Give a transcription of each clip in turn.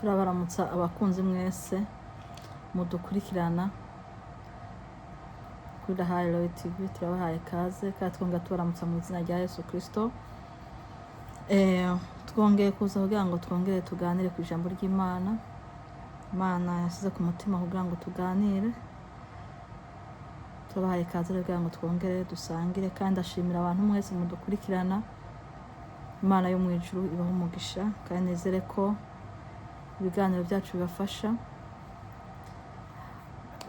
Turabaramutsa abakunzi mwese mudukurikirana kuri Rahayi Roy TV. Turabahaye ikaze kandi twongera tubaramutsa mu izina rya Yesu Kristo. Twongeye kuza kugira ngo twongere tuganire ku ijambo ry'Imana. Imana yashyize ku mutima kugira ngo tuganire. Turabahaye ikaze rero kugira ngo twongere dusangire, kandi ashimira abantu mwese mudukurikirana. Imana yo mu ijuru ibaha umugisha, kandi nizere ko ibiganiro byacu bibafasha.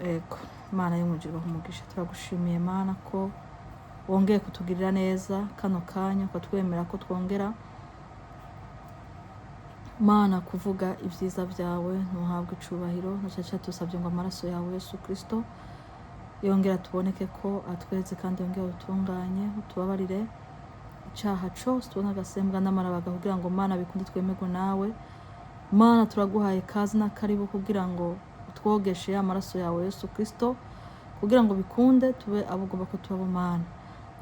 Ego, Imana yo mu ijuru ibaha umugisha. Turagushimiye Mana ko wongeye kutugirira neza kano kanya, ukatwemera ko twongera Mana kuvuga ibyiza byawe. Ntuhabwe icubahiro, na cyane tusabye ngo amaraso yawe Yesu Kristo yongera tuboneke ko atweze, kandi yongera utunganye, utubabarire icyaha cyose tubona agasembwa n'amarabaga, kugira ngo Mana bikunde twemerwe nawe. Mana, turaguhaye kazi n'akaribu kugira ngo utwogeshe amaraso yawe Yesu Kristo, kugira ngo bikunde tube abo ugomba ko tuba. Mana,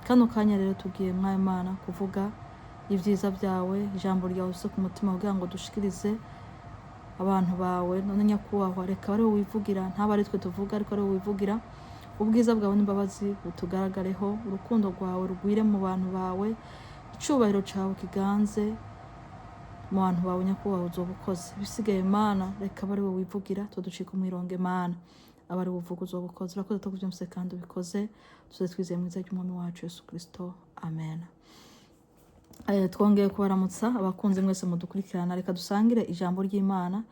kano kanya rero tugiye mwayo Mana kuvuga ibyiza byawe, ijambo ryawe ushyize ku mutima kugira ngo dushikirize abantu bawe. None nyakubahwa, reka ari wowe wivugira, ntaba ari twe tuvuga, ariko ari wowe wivugira. Ubwiza bwawe n'imbabazi butugaragareho, urukundo rwawe rugwire mu bantu bawe, icubahiro cyawe kiganze mu bantu bawe. Nyakubahwa, uzoba ukoze. Ibisigaye Mana, reka abe ari wowe wivugira, tuducika umwironge. Mana, aba ari uvuga, uzoba ukoze. Urakoze tukubyumvise kandi ubikoze tuze twizeye mu izina ry'Umwami wacu Yesu Kristo, amen. Twongeye kubaramutsa abakunzi mwese mudukurikirana. Reka dusangire ijambo ry'Imana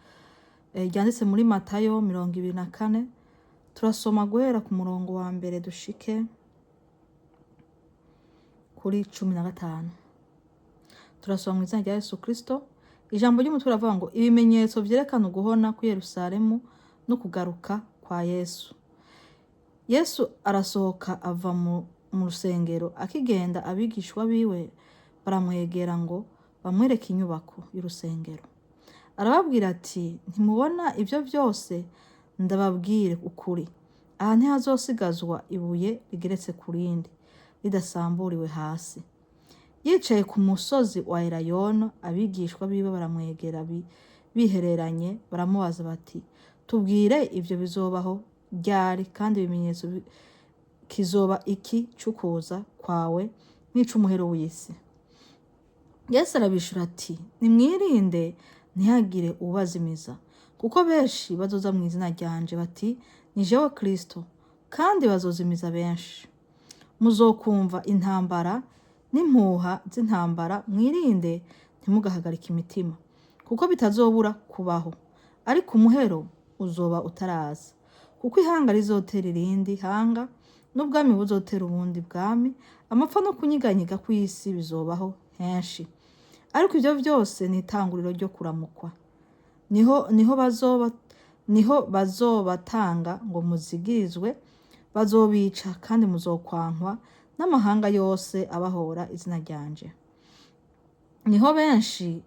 ryanditse muri Matayo 24. Turasoma guhera ku murongo wa mbere dushike kuri 15. Turasoma mu izina rya Yesu Kristo. Ijambo ry'umutwe riravuga ngo: ibimenyetso vyerekana uguhona kw'i Yerusalemu no kugaruka kwa Yesu. Yesu arasohoka ava mu rusengero, akigenda abigishwa biwe baramwegera ngo bamwereke inyubako y'urusengero. Arababwira ati: ntimubona ibyo byose? Ndababwire ukuri, aha ntihazosigazwa ibuye rigeretse ku rindi ridasamburiwe hasi. Yicaye ku musozi wa Elayono, abigishwa biwe baramwegera bihereranye, baramubaza bati: tubwire, ibyo bizobaho ryari, kandi ibimenyetso kizoba iki c'ukuza kwawe n'ic'umuhero w'isi? Yesu arabishura ati: nimwirinde ntihagire uwubazimiza, kuko benshi bazoza mu izina ryanje bati: ni jewe Kristo, kandi bazozimiza benshi. Muzokumva intambara n'impuha z'intambara, mwirinde ntimugahagarike imitima, kuko bitazobura kubaho, ariko umuhero uzoba utaraza. Kuko ihanga rizotera irindi hanga, n'ubwami buzotera ubundi bwami, amapfa no kunyiganyiga kw'isi bizobaho henshi. Ariko ivyo vyose ni itanguriro ryo kuramukwa. Niho bazobatanga ngo muzigirizwe, bazobica, kandi muzokwankwa n'amahanga yose abahora izina ryanje. Niho benshi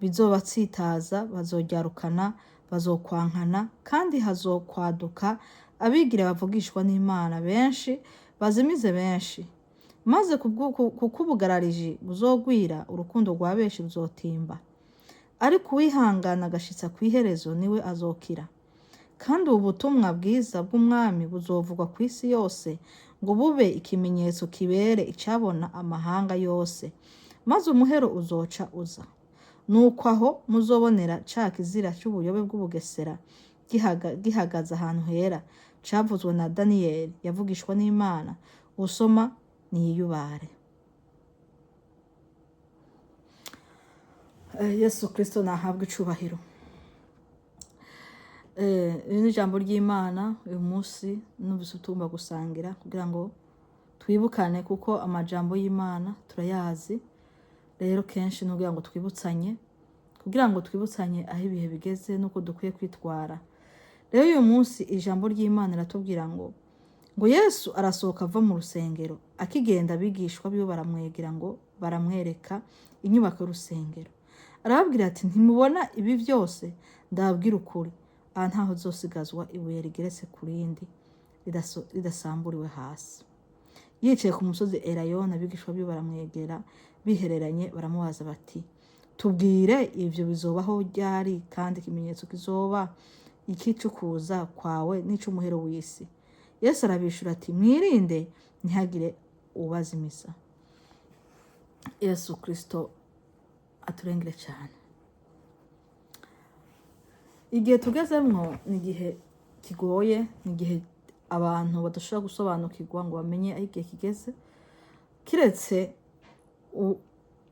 bizobatsitaza, bazoryarukana, bazokwankana, kandi hazokwaduka abigira bavugishwa n'Imana benshi, bazimize benshi. Maze kuko ubugarariji buzogwira, urukundo rwa benshi ruzotimba. Ariko uwihangana agashitsa kw'iherezo niwe azokira. Kandi ubu butumwa bwiza bw'umwami buzovugwa ku isi yose, ngo bube ikimenyetso kibere icabona amahanga yose, maze umuhero uzoca uza. Nuko aho muzobonera ca kizira c'ubuyobe bw'ubugesera gihagaze ahantu hera, cavuzwe na Daniyeli yavugishwa n'Imana, usoma niyubare. Yesu Kristo nahabwe icubahiro. Iri ni ijambo ry'Imana. Uyu munsi numvise tugomba gusangira kugira ngo twibukane, kuko amajambo y'Imana turayazi. Rero kenshi ni ukugira ngo twibutsanye, kugira ngo twibutsanye aho ibihe bigeze n'uko dukwiye kwitwara. Rero uyu munsi ijambo ry'Imana riratubwira ngo Yesu arasohoka ava mu rusengero, akigenda abigishwa biwe baramwegera ngo baramwereka inyubako y'urusengero. Arababwira ati: ntimubona ibi byose? Ndababwira ukuri, aha ntaho uzosigazwa ibuye rigeretse ku rindi ridasamburiwe hasi. Yicaye ku musozi Elayono, abigishwa biwe baramwegera bihereranye, baramubaza bati: Tubwire, ivyo bizobaho ryari, kandi ikimenyetso kizoba iki c'ukuza kwawe n'ic'umuhero w'isi? Yesu arabishura ati: Mwirinde, ntihagire ubazimiza. Yesu Kristo aturengere cyane. Igihe tugezemwo ni igihe kigoye, ni igihe abantu badashobora gusobanukirwa ngo bamenye aho igihe kigeze, kiretse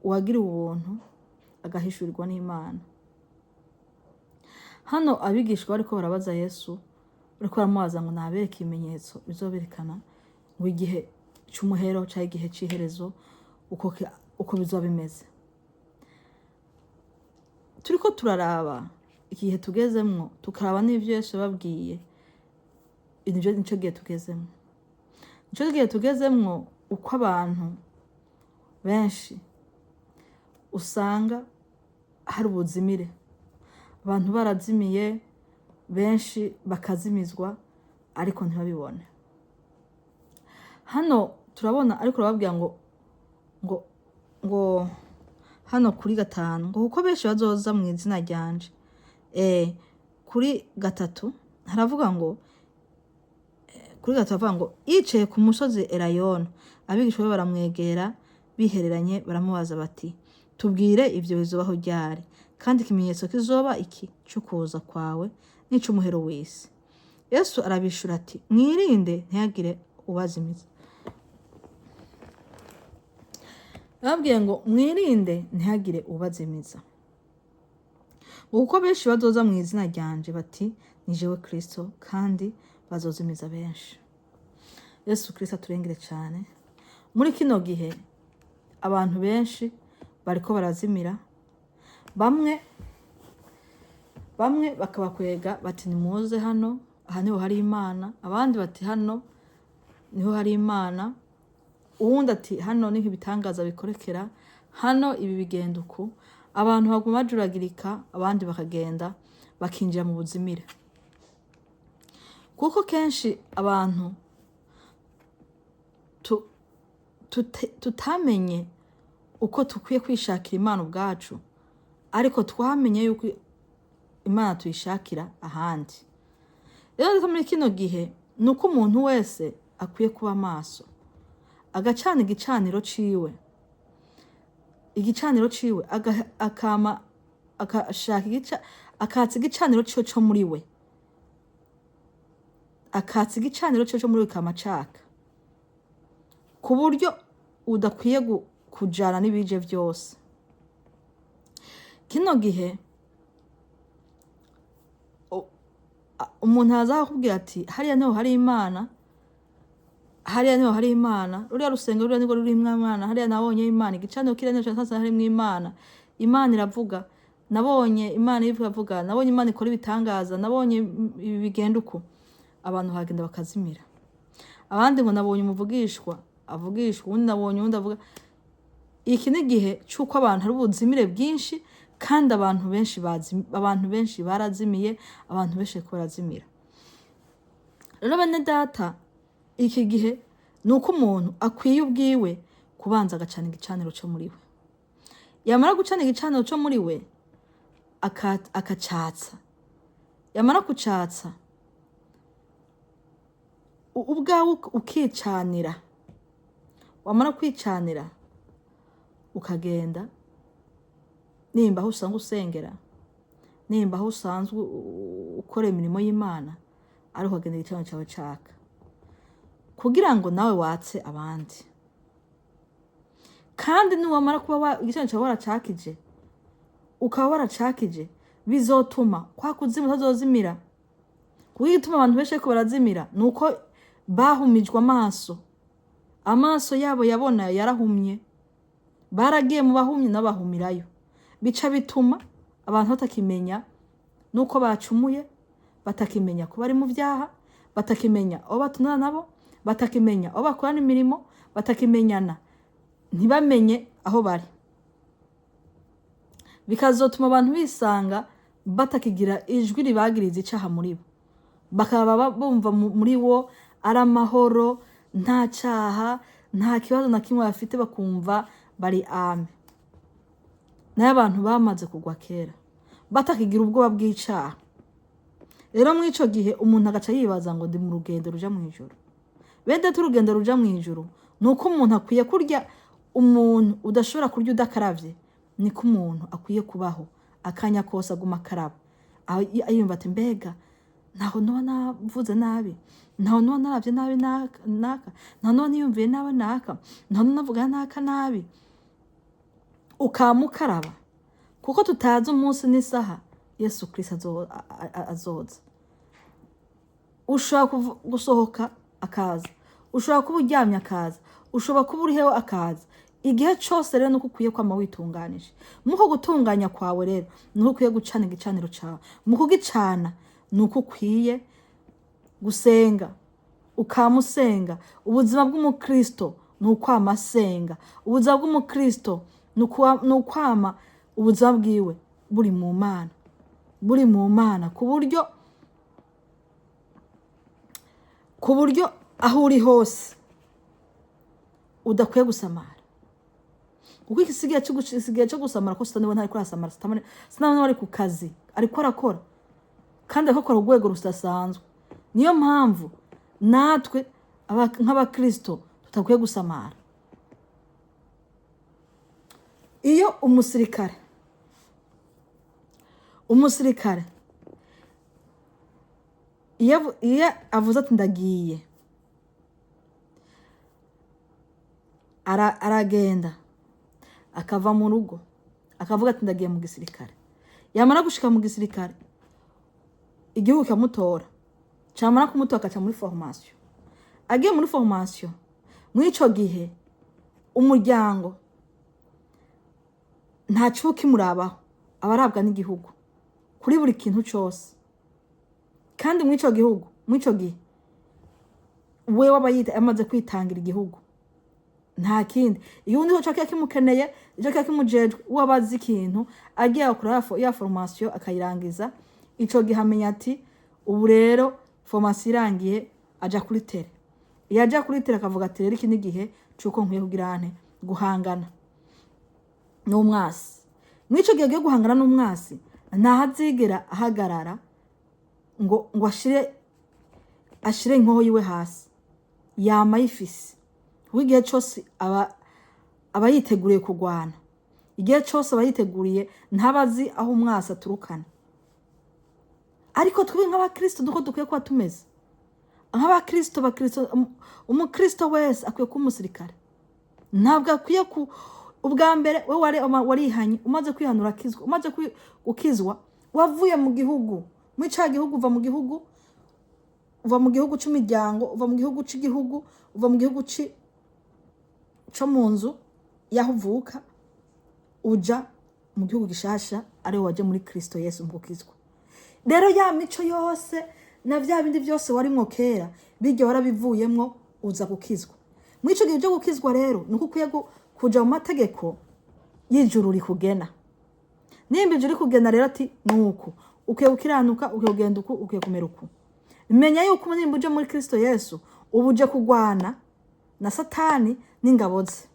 uwagira ubuntu agahishurirwa n'Imana. Hano abigishwa bariko barabaza Yesu, bariko baramubaza ngo nabereke ibimenyetso bizoberekana ngo igihe c'umuhero canke igihe c'iherezo uko bizoba bimeze. Turiko turaraba igihe tugezemwo, tukaraba n'ivyo Yesu yababwiye, nivyo nico gihe tugezemwo. Nico gihe tugezemwo uko abantu benshi usanga hari ubuzimire, abantu barazimiye, benshi bakazimizwa ariko ntibabibone. Hano turabona ariko urababwira ngo hano kuri 5 ngo kuko benshi bazoza mu izina ryanje. Kuri 3 haravuga ngo, kuri 3 haravuga ngo yicaye ku musozi Elayono, abigishwa be baramwegera bihereranye, baramubaza bati: Tubwire, ivyo bizobaho ryari, kandi ikimenyetso kizoba iki c'ukuza kwawe n'ic'umuhero w'isi? Yesu arabishura ati: Mwirinde, ntihagire ubazimiza. Yababwiye ngo mwirinde, ntihagire ubazimiza, ngo kuko benshi bazoza mu izina ryanje bati: Ni jewe Kristo, kandi bazozimiza benshi. Yesu Kristo aturengere cyane. Muri kino gihe abantu benshi bariko barazimira, bamwe bakabakwega bati: Nimuze hano, aha niho hari Imana. Abandi bati: Hano niho hari Imana. Uwundi ati: Hano niho ibitangaza bikorekera, hano ibi bigenda uku. Abantu baguma bajuragirika, abandi bakagenda bakinjira mu buzimire, kuko kenshi abantu tutamenye uko tukwiye kwishakira Imana ubwacu, ariko twamenye yuko Imana tuyishakira ahandi. Rero muri kino gihe ni uko umuntu wese akwiye kuba maso, agacana igicaniro ciwe, igicaniro ciwe akama akashaka akatsa igicaniro ciwe co muri we, akatsa igicaniro ciwe co muri we kama caka, ku buryo udakwiye kujana n'ibije vyose. Kino gihe umuntu araza akakubwira ati: Hariya niho hari Imana, hariya niho hari Imana, ruriya rusengero ruriya nirwo rurimwo Imana, hariya nabonye Imana, igicaniro kiriya nico nasanze harimwo Imana, Imana iravuga, nabonye Imana iravuga, nabonye Imana ikora ibitangaza, nabonye ibi bigenda uku. Abantu bagenda bakazimira. Abandi ngo nabonye umuvugishwa avugishwa, uwundi nabonye uwundi avuga. Iki ni igihe c'uko abantu hari ubuzimire bwinshi, kandi abantu benshi barazimiye, abantu benshi bariko barazimira. Rero bene data, iki gihe ni uko umuntu akwiye ubwiwe kubanza agacana igicaniro co muri we. Yamara gucana igicaniro co muri we, akacatsa. Yamara kucatsa, ubwawe ukicanira. Wamara kwicanira, ukagenda nimba aho usanzwe usengera, nimba aho usanzwe ukora imirimo y'Imana, ariko ukagenda igicaniro cawe caka, kugira ngo nawe watse abandi. Kandi niwamara kuba igicaniro cawe waracakije, ukaba waracakije, bizotuma kwa kuzimu utazozimira. Kuko igituma abantu benshi bariko barazimira ni uko bahumijwe amaso, amaso yabo yabona yarahumye, baragiye mu bahumye nabo bahumirayo, bica bituma abantu batakimenya nuko bacumuye, batakimenya ko bari mu vyaha, batakimenya abo batunana nabo, batakimenya abo bakorana imirimo, batakimenyana, ntibamenye aho bari. Bikazotuma abantu bisanga batakigira ijwi ribagiriza icaha muri bo, bakaba bumva muri bo ari amahoro, nta caha, nta kibazo na kimwe bafite, bakumva bari ame. Nayo abantu bamaze kugwa kera, batakigira ubwoba bw'icaha. Rero muri ico gihe umuntu agaca yibaza ngo ndi mu rugendo ruja mu ijuru. Bene data, urugendo ruja mu ijuru ni uko umuntu akwiye kurya. Umuntu udashobora kurya udakaravye, niko umuntu akwiye kubaho akanya kose aguma akaraba. Aho yumva ati: "Mbega ntaho noba navuze nabi? Ntaho noba naravye nabi naka naka? Ntaho noba niyumviye nabi naka? Ntaho noba navuga naka nabi?" Ukama ukaraba, kuko tutazi umunsi n'isaha Yesu Kristo azoza. Ushobora gusohoka akaza, ushobora kuba uryamye akaza, ushobora kuba uri hewe akaza. Igihe cose rero nuko ukwiye kwama witunganije. Muko gutunganya kwawe rero nuko ukwiye gucana igicaniro cawe. Mu kugicana nuko ukwiye gusenga, ukama usenga. Ubuzima bw'umukristo ni ukwama asenga. Ubuzima bw'umukristo ni ukwama ubuzima bwiwe buri mu Mana, buri mu Mana, ku buryo aho uri hose udakwiye gusamara, kuko isigaye cyo gusamara ko Satani we ntariko arasamara. Satani we ari ku kazi, ariko arakora, kandi ariko akora urwego rudasanzwe. Niyo mpamvu natwe nk'abakristo tutakwiye gusamara. Iyo umusirikare iyo avuze ati ndagiye, aragenda akava mu rugo, akavuga ati ndagiye mu gisirikare. Yamara gushika mu gisirikare, igihugu kikamutora. Camara kumutora, akaca muri formation. Agiye muri formation, muri ico gihe umuryango nta kiba kimurabaho, aba arabwa n'igihugu kuri buri kintu cose. Kandi muri ico gihugu, muri ico gihe wewe aba yamaze kwitangira igihugu, nta kindi. Igihugu nico kiba kimukeneye, nico kiba kimujejwe. We aba azi ikintu agiye gukora, ya formation akayirangiza. Ico gihe amenya ati ubu rero formation irangiye, aja kuri terrain. Iyo aja kuri terrain, akavuga ati rero iki ni igihe c'uko nkwiye kugira nte? Guhangana n'umwasi. Muri ico gihe agiye guhangana n'umwasi, ntaho azigera ahagarara ngo ashire inkoho yiwe hasi. Yama ayifise, kuko igihe cose aba yiteguriye kurwana. Igihe cose aba yiteguriye, ntaba azi aho umwasi aturukana. Ariko twebwe nk'abakristo duko dukwiye kuba tumeze nk'abakristo. Bakristo, umukristo wese akwiye kuba umusirikare. Ntabwo akwiye ku ubwa mbere we warihanye, umaze kwihanura akizwa, umaze gukizwa, wavuye mu gihugu, muri ca gihugu, uva mu gihugu, uva mu gihugu cy'imiryango, uva mu gihugu cy'igihugu, uva mu gihugu co mu nzu y'aho uvuka, uja mu gihugu gishasha, ariho waje muri Kristo Yesu mu gukizwa. Rero ya mico yose na vya bindi byose warimwo kera, bijya warabivuyemwo, uza gukizwa. Muri ico gihe cyo gukizwa rero nuko ukwiye kuja mu mategeko y'ijuru rikugena. Nimba ijuru rikugena rero ati nuku ukwiye gukiranuka, ukwiye kugenda uku, ukwiye kumera uku, menya yuko nimba uje muri Kristo Yesu, uba uje kurwana na Satani n'ingabo ze,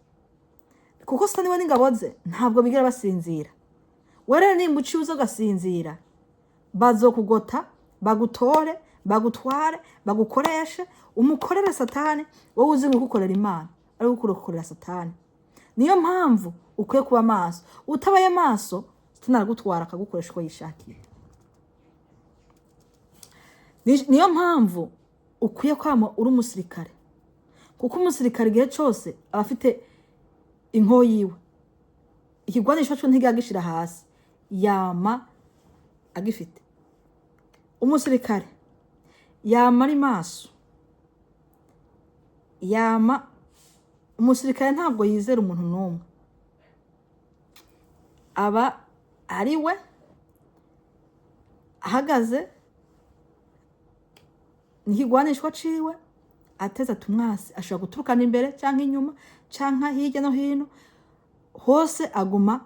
kuko Satani we n'ingabo ze ntabwo bigera basinzira. We rero nimba uciye uza ugasinzira, bazokugota, bagutore, bagutware, bagukoreshe, umukorere Satani. Wowe uzi ngo ukorera Imana, ariko ukorera Satani. Niyo mpamvu ukwiye kuba maso. Utabaye maso, Satani aragutwara akagukoresha uko yishakiye. Niyo mpamvu ukwiye kwama uri umusirikare, kuko umusirikare igihe cyose aba afite inkoho yiwe, ikigwanisho cyo ntigagishira hasi, yama agifite. Umusirikare yama ari maso. Yama umusirikare ntabwo yizera umuntu n'umwe, aba ari we ahagaze n'ikigwanishwa ciwe, ateze ati umwasi ashobora guturukana imbere cyangwa inyuma cyangwa hirya no hino hose. Aguma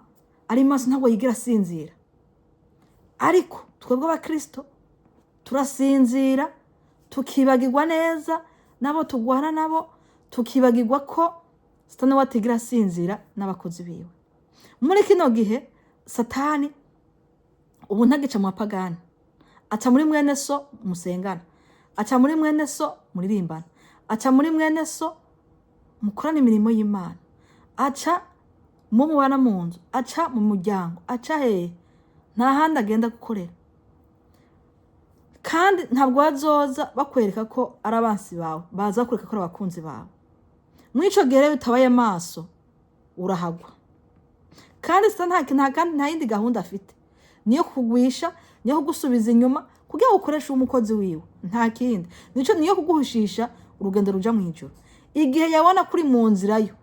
ari maso, ntabwo yigira asinzira. Ariko twebwe abakristo turasinzira, tukibagirwa neza n'abo tugwana nabo, tukibagirwa ko Satani we atigira asinzira n'abakozi biwe. Muri kino gihe Satani ubu ntagica mu bapagani, aca muri mwene so musengana, aca muri mwene so muririmbana, aca muri mwene so mukorana imirimo y'Imana, aca mu mubana mu nzu, aca mu muryango, aca hehe? Nta handi agenda gukorera. Kandi ntabwo bazoza bakwereka ko ari abansi bawe, baza bakwereka ko ari abakunzi bawe. Muri ico gihe rero utabaye maso urahagwa. Kandi Satani nta yindi gahunda afite, niyo kukugwisha, niyo kugusubiza inyuma kugira ngo ukoreshe umukozi wiwe, nta kindi. Nico niyo kuguhushisha urugendo ruja mu ijuru. Igihe yabona kuri mu nzira yo,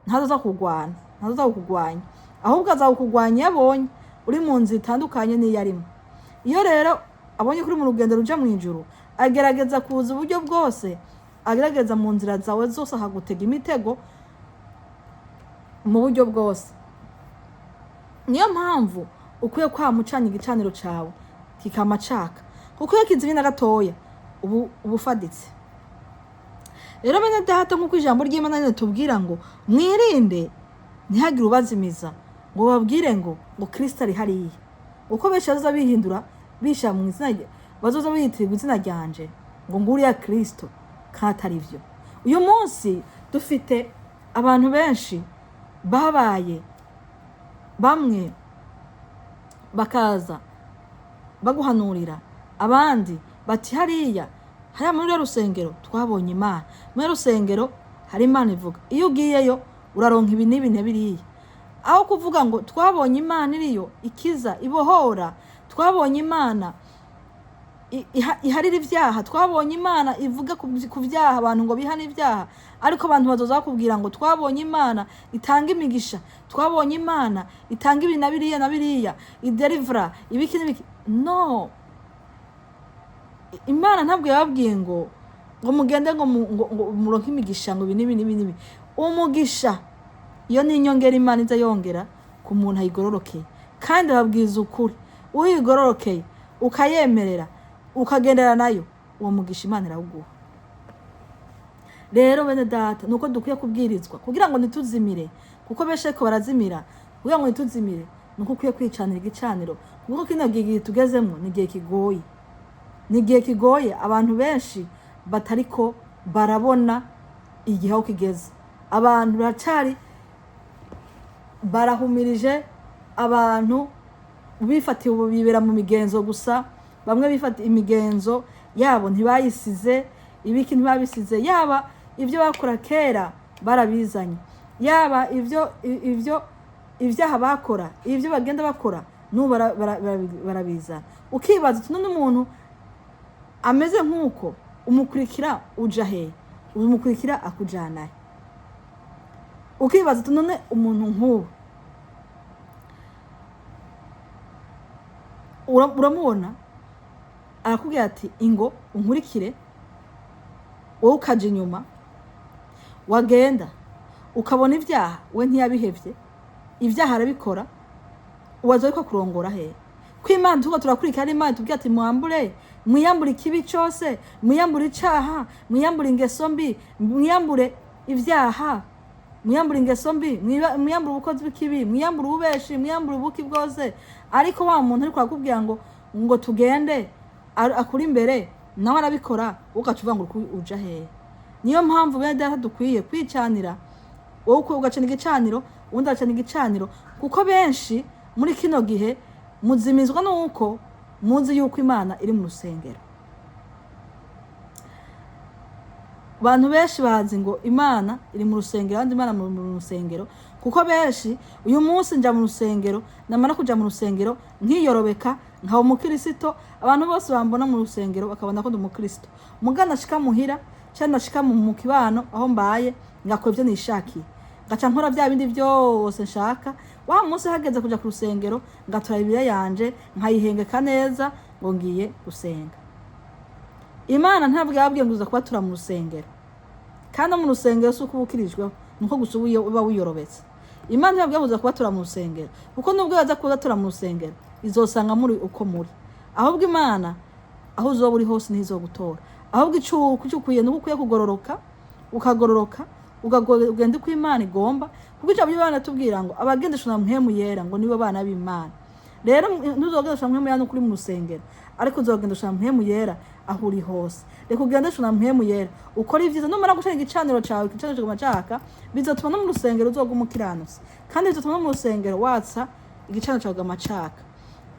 ntazoza kugwana, ntazoza kukugwanya, ahubwo azakugwanya iyo abonye uri mu nzira itandukanye n'iyo arimo. Iyo rero abonye kuri mu rugendo ruja mu ijuru, agerageza kuza uburyo bwose, agerageza mu nzira zawe zose, akagutega imitego mu buryo bwose. Niyo mpamvu ukwiye kwama ucanye igicaniro cawe kikama caka, kuko iyo kizimye na gatoya ubu ufaditse. Rero bene data, nk'uko ijambo ry'Imana ritubwira ngo mwirinde ntihagire ubazimiza ngo babwire ngo Kristo ari hariya, uko benshi bazoza bihindura bisha mu izina bazoza biyitirirwa izina ryanje ngo nguriya Kristo, kandi atari vyo. Uyu munsi dufite abantu benshi babaye bamwe bakaza baguhanurira, abandi bati hariya hariya muri ruriya rusengero twabonye Imana, muri rusengero hari Imana ivuga, iyo ugiyeyo uraronka ibi n'ibi na biriya. Aho kuvuga ngo twabonye Imana iriyo ikiza ibohora, twabonye Imana iharira ibyaha, twabonye Imana ivuga ku byaha abantu ngo bihane ibyaha, ariko abantu bazoza bakubwira ngo twabonye Imana itanga imigisha, twabonye Imana itanga ibi na biriya na biriya, idelivra ibiki n'ibiki. No, Imana ntabwo yababwiye ngo mugende ngo muronke imigisha ngo ibi n'ibi n'ibi n'ibi. Umugisha iyo ni inyongera Imana iza yongera ku muntu ayigororokeye. Kandi ababwiza ukuri, uyigororokeye ukayemerera ukagendera nayo, uwo mugisha Imana irawuguha. Rero bene data, nuko dukwiye kubwirizwa kugira ngo ntituzimire, kuko benshi ariko barazimira. Kugira ngo ntituzimire nuko ukwiye kwicanira igicaniro, kuko kino gihe tugezemo ni igihe kigoye, ni igihe kigoye. Abantu benshi batariko barabona igihe aho kigeze, abantu baracari barahumirije, abantu bifatiye ubu bibera mu migenzo gusa. Bamwe bifata imigenzo yabo ntibayisize, ibiki ntibabisize, yaba ibyo bakora kera barabizanye, yaba ibyo ibyaha bakora, ibyo bagenda bakora n'ubu barabizana. Ukibaza uti none umuntu ameze nk'uko umukurikira uja hehe? Umukurikira akujana he? Ukibaza uti none umuntu nk'ubu uramubona arakubwira ati ingo unkurikire, wowe ukaja inyuma, wagenda ukabona ibyaha we ntiyabihevye, ibyaha arabikora, waza ariko kurongora hehe? Ko Imana tuko turakurikira ari Imana tubwira ati mwambure, mwiyambure ikibi cose, mwiyambure icaha, mwiyambure ingeso mbi, mwiyambure ibyaha, mwiyambure ingeso mbi, mwiyambure ubukozi bw'ikibi, mwiyambure ububeshi, mwiyambure ubuki bwose. Ariko wa muntu ariko arakubwira ngo tugende, akuri imbere nawe arabikora, ugaca uvuga ngo uja hehe? Niyo mpamvu bene data dukwiye kwicanira, wowe ugacana igicaniro, uwundi agacana igicaniro, kuko benshi muri kino gihe muzimizwa nuko muzi yuko Imana iri mu rusengero. Abantu benshi bazi ngo Imana iri mu rusengero, abandi Imana mu rusengero, kuko benshi uyu munsi nja mu rusengero, namara kuja mu rusengero nkiyorobeka nkaba umukristo, abantu bose bambona mu rusengero bakabona ko ndi umukristo. Muga nashika muhira canke nashika mu kibano aho mbaye, ngakora ivyo nishakiye, ngaca nkora vya bindi vyose nshaka. Wa munsi hageze kuja ku rusengero, ngatora Bibiliya yanje nkayihengeka neza ngo ngiye gusenga. Imana ntabwo yababwiye ngo uza kubatura mu rusengero, kandi mu rusengero si uko uba ukirijweho, ni uko gusa uba wiyorobetse. Imana ntabwo yababwiye ngo uza kubatura mu rusengero, kuko nubwo yaza kubatura mu rusengero izosanga muri uko muri. Ahubwo Imana aho uzoba uri hose ntizogutora, ahubwo ico ukwiye ni uko ukwiye kugororoka, ukagororoka, Ugenda uko Imana igomba, kuko ijambo ry'Imana tubwira ngo abagendeshwa na Mpwemu Yera ngo nibo bana b'Imana. Rero ntuzogendeshwa na Mpwemu Yera n'ukuri mu rusengero, ariko uzogendeshwa na Mpwemu Yera aho uri hose. Reka ugendeshwe na Mpwemu Yera, ukora ibyiza. Numara gushira igicaniro cawe, igicaniro kiguma caka, bizotuma no mu rusengero uzoguma ukiranutse, kandi bizotuma no mu rusengero watsa igicaniro cawe kiguma caka,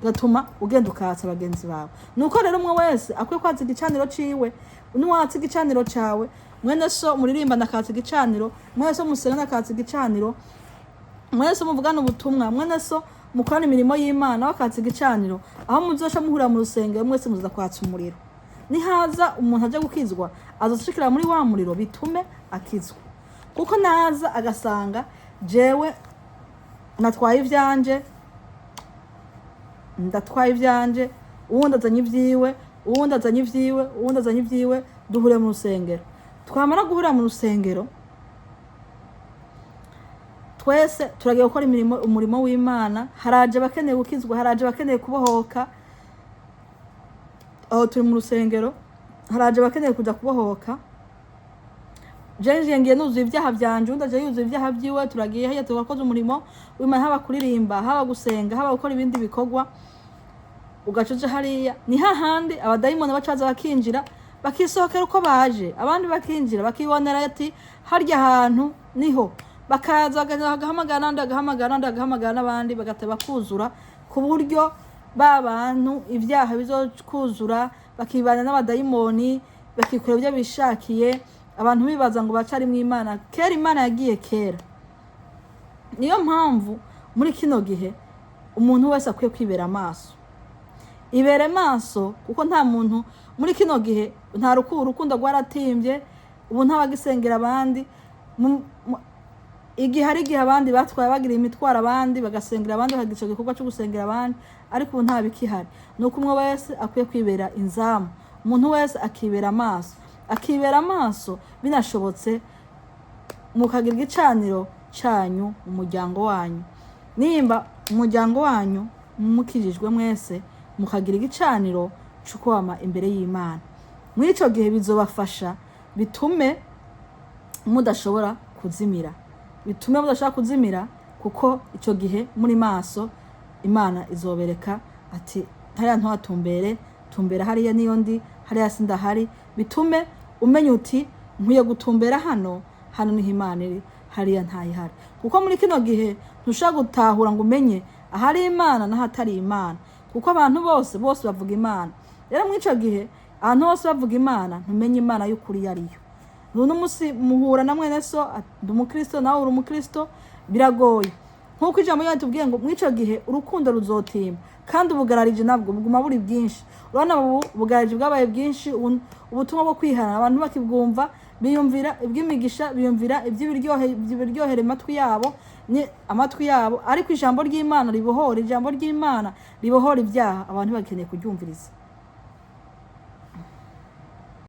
gatuma ugenda ukatsa bagenzi bawe. Nuko rero umwe wese akwiye kwatsa igicaniro ciwe. Nuwatsa igicaniro cawe, mwene so muririmba nakatsa igicaniro, mwene so musenga nakatsa igicaniro, mwene so muvugana ubutumwa, mwene so mukorana imirimo y'Imana bakatsa igicaniro, aho muzosha muhurira mu rusengero mwese muza kwatsa umuriro. Nihaza umuntu aje gukizwa, azoshikira muri wa muriro, bitume akizwa. Kuko naza agasanga jewe natwaye ivyanje, ndatwaye ivyanje, uwundi azanye ivyiwe, uwundi azanye ivyiwe, uwundi azanye ivyiwe, duhure mu rusengero. Twamara guhurira mu rusengero twese turagiye gukora imirimo, umurimo w'Imana. Haraje abakeneye gukizwa, haraje abakeneye kubohoka. Aho turi mu rusengero, haraje abakeneye kuja kubohoka. Jewe ngiye nuzuye ibyaha byanje, undi aje yuzuye ibyaha byiwe. Turagiye hariya, tugakoze umurimo w'Imana, haba kuririmba, haba gusenga, haba gukora ibindi bikorwa. Ugaca uja hariya, ni hahandi abadayimoni bacaza bakinjira, bakisohokera uko baje, abandi bakinjira bakibonera ati harya hantu niho, bakaza bagahamagara n'abandi, bagahamagara n'abandi, bagahamagara n'abandi, bagateba kuzura, ku buryo ba bantu ibyaha bizokuzura, bakibana n'abadayimoni, bakikora ibyo bishakiye. Abantu bibaza ngo bacari mu Imana. Kera Imana yagiye kera. Niyo mpamvu muri kino gihe umuntu wese akwiye kwibera amaso. Ibere maso, kuko nta muntu muri kino gihe, nta rukundo, urukundo rwaratimbye. Ubu ntabagisengera abandi. Igihe hari igihe abandi batwaye bagira imitwaro abandi, bagasengera abandi, bakagira icyo gikorwa cyo gusengera abandi, ariko ubu nta bikihari. Ni uko umwe wese akwiye kwibera inzamu, umuntu wese akibera amaso, akibera amaso. Binashobotse mukagira igicaniro cyanyu mu muryango wanyu. Nimba umuryango wanyu mukijijwe mwese, mukagira igicaniro cyo kwama imbere y'Imana, muri icyo gihe bizobafasha, bitume mudashobora kuzimira, bitume mudashobora kuzimira, kuko icyo gihe muri maso, Imana izobereka ati hariya ntuhatumbere, tumbera hariya niyo ndi, hariya sindahari. Bitume umenya uti nkwiye gutumbera hano, hano niho Imana iri, hariya ntayihari. Kuko muri kino gihe ntushobora gutahura ngo umenye ahari Imana n'ahatari Imana, kuko abantu bose bose bavuga Imana. Rero muri icyo gihe abantu bose bavuga Imana, ntumenye Imana y'ukuri iyo ariyo. Uno munsi muhura na mwene so, ndi umukristo, nawe uri umukristo, biragoye. Nk'uko ijambo ryacu tubwiye ngo muri icyo gihe urukundo ruzotimba, kandi ubugarariji nabwo buguma buri bwinshi. Urabona ubu ubugarariji bwabaye bwinshi. Ubutumwa bwo kwihana abantu bakibwumva, biyumvira iby'imigisha, biyumvira iby'ibiryohera amatwi yabo, ni amatwi yabo. Ariko ijambo ry'Imana ribohora, ijambo ry'Imana ribohora ibyaha, abantu bakeneye kuryumviriza.